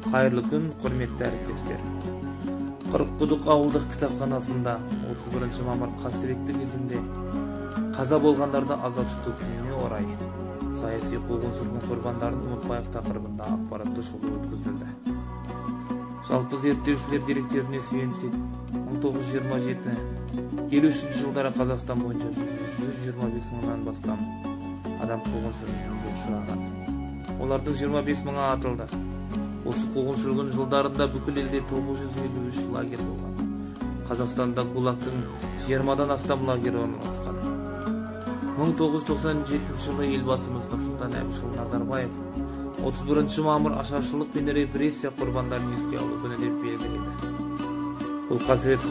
Қайырлы күн, құрметті әріптестер. Қырыққұдық ауылдық кітапханасында 31 мамыр қасіретті кезінде қаза болғандарды аза тұту күніне орай саяси қуғын-сүргін құрбандарын ұмытпайық тақырыбында ақпаратты шолу өткізілді. Жалпы зерттеушілер деректеріне сүйенсек, 1927-53 жылдары Қазақстан бойынша 125 мыңнан бастам адам қуғын-сүргінге ұшыраған. Олардың 25 мыңы атылды. Осы қуғын-сүргін жылдарында бүкіл елде 953 лагерь болған. Қазақстанда ГУЛАГтың 20-дан астам лагері орналасқан. 1997 жылы елбасымыз Нұрсұлтан Әбішұлы Назарбаев 31 мамыр ашаршылық пен репрессия құрбандарын еске алу күні деп белгіледі. Бұл қасірет